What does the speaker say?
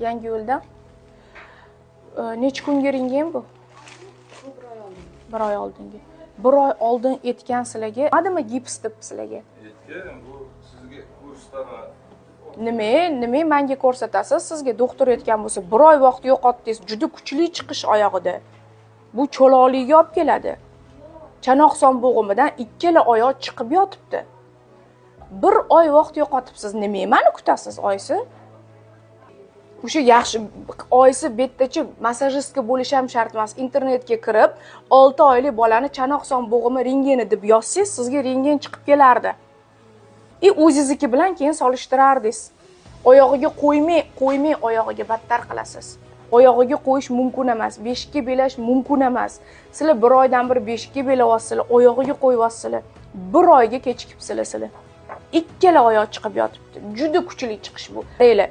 Yangiyo'ldan. Necha kunga rentgen bu? Bu bir oy oldin. Bir oy oldingi. Bir oy oldin aytgan sizlarga, nimadimi gips deb sizlarga? Aytgan, bu sizga ko'rsataman. Nima menga ko'rsatasiz? Sizga doktor aytgan bo'lsa, bir oy vaqt yo'qotdingiz, juda kuchli chiqish oyog'ida. Bu cho'loqlikka olib keladi. Chanoq son bo'g'imidan ikkala oyoq chiqib yotibdi. Bir oy vaqt yo'qotibsiz, nima mani kutasiz oysi? O'sha yaxshi oysi bettachi massajistka bo'lishi ham shart emas. Internetga kirib, 6 oylik bolani chanoq son bo'g'imi rentgeni deb yozsangiz, sizga rentgen chiqib kelardi. И o'zingizniki bilan keyin solishtirardingiz. Oyog'iga qo'ymay, qo'ymay oyog'iga battar qilasiz. Oyog'iga qo'yish mumkin emas, beshikka belash mumkin emas. Sizlar bir oydan bir beshikka belayapsizlar, oyog'iga qo'yyapsizlar. Bir oyga kechikibsizlar sizlar. Ikkala oyoq chiqib yotibdi. Juda kuchli chiqish bu. Qaranglar,